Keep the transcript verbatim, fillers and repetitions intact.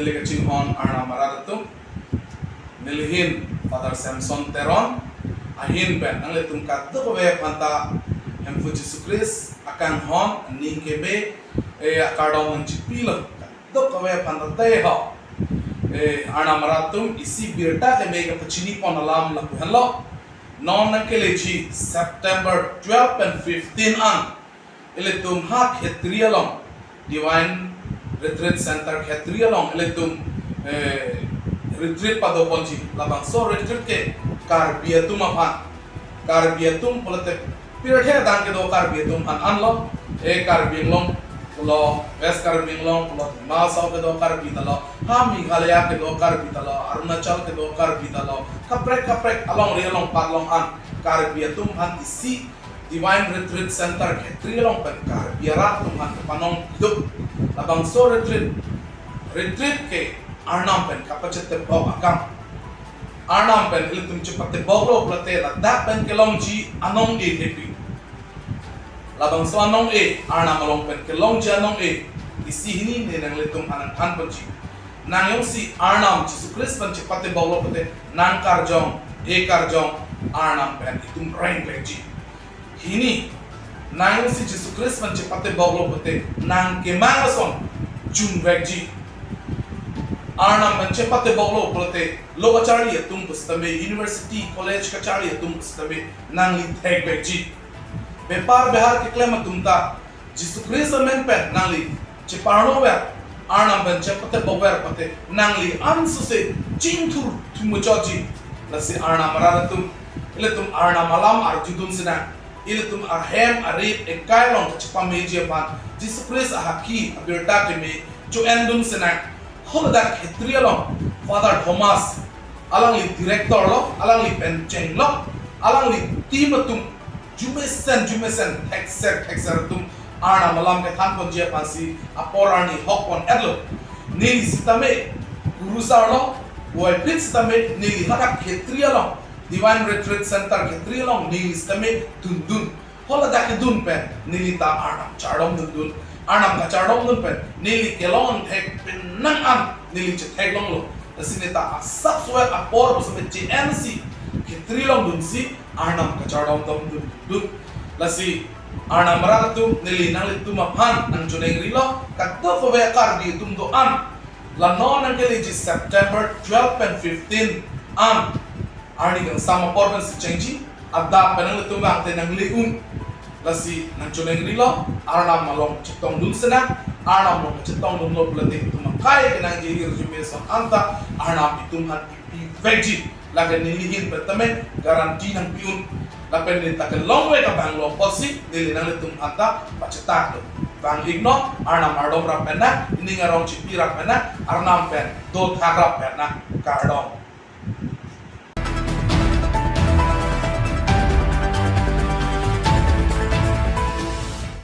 Neli kachinghon Arnam arat atum, neli hin Father Samson Teron, ahin pen nanglitum kadokave aphanta Hemphu Jisu Christ akanghon, aning keme, eh, akardom nangchipilo kadokave aphanta dei ho. Eh, Arnam arat atum, isi birta keme kapachini pon alam lapu henlo. Non nangkeleji September twelve pen fifteen an ilitum ha Khetri along, Divine Retreat Center Khetri along ilitum, eh, retreat padoponji. Labangso retreat ke Karbi atum aphan. Karbi atum pulote pirthe adang kedo Karbi atum aphan anlo. Eh, Karbi Anglong pulo, West Karbi Anglong pulo, Dima Hasao kedo Karbi ta lo, ha Meghalaya kedo Karbi ta lo, Arunachal kedo Karbi ta lo, kaprek kaprek alongri alongpat along an Karbi atum aphan isi Divine Retreat Center Khetri along pen Karbi arat atum aphan kapanong iduk. Labangso retreat, retreat ke Arnam pen kapachetebok akam. Arnam pen ilitum chepateboklo pulote ladak pen kelongji anong-e thepi. Labangso anong-e, Arnam along pen kelongji anong-e, isi hini ne nanglitum aphan nangthanponji. Nang jongsi Arnam Jisu Christ pen chepateboklo pulote nang karjong, e karjong, Arnam pen itum rengvekji. Hini, nang jongsi Jisu Christ pen chepateboklo pulote nang kemang ason junvekji. Arnam pen chepateboklo pulote lo kacharli atum pusitame, university, college kacharli atum pusitame nangli thekvekji. Bepar behar keklem atum ta Jisu Christ amen pen nangli cheparnover, Arnam pen chepatebokver pulote nangli ansose chingthur thumuchotji. Lasi Arnam arat atum, ilitum Arnam alam arjudun sinang, ilitum ahem arip ekai along kachepameji aphan Jisu Christ ahakhi abirta keme cho-endun sinang. Holadak Khetri along Father Thomas, alangli director lo, alangli pen chenglok, alangli team atum jumesen jumesen, thekser thekser atum Arnam alam kethanponji aphansi apor arni hokpon-etlo. Neli sitame kurusar lo, boypit sitame neli hadak Khetri along, Divine Retreat Center Khetri along neli sitame dundun. Holadak kedun pen neli ta Arnam chardomdundun. Arnam kachardomdun pen neli kelong thek penang an neli chetheklonglo. Lasi neta asap suet apor pusitame che-ensi Khetri along dunsi Arnam kachardomdundun. Lasi Arnam arat atum, neli nanglitum aphan nangchoningrilo, kadokave Karbi atum do-an, la non nangkeleji September twelve pen fifteen an, arni kangsam apor pensi chengji, adap pen nanglitum vangte nangle-un. Lasi nangchoningrilo, Arnam along chetongdun sinang, Arnam along chetongdunlo pulote itum akai kenangji hirjume ason anta Arnam itum aphan pipivekji. Lake neli hin pen tame guarantee nangpi-un. Lapen neta kelongvek abanglo apotsi neli nanglitum aphanta pachetaklo. Vang-iknon, Arnam ardom rap pen nang, ining arong chipi rap pen nang, Arnam pen dothak rap pen nang. Kardom.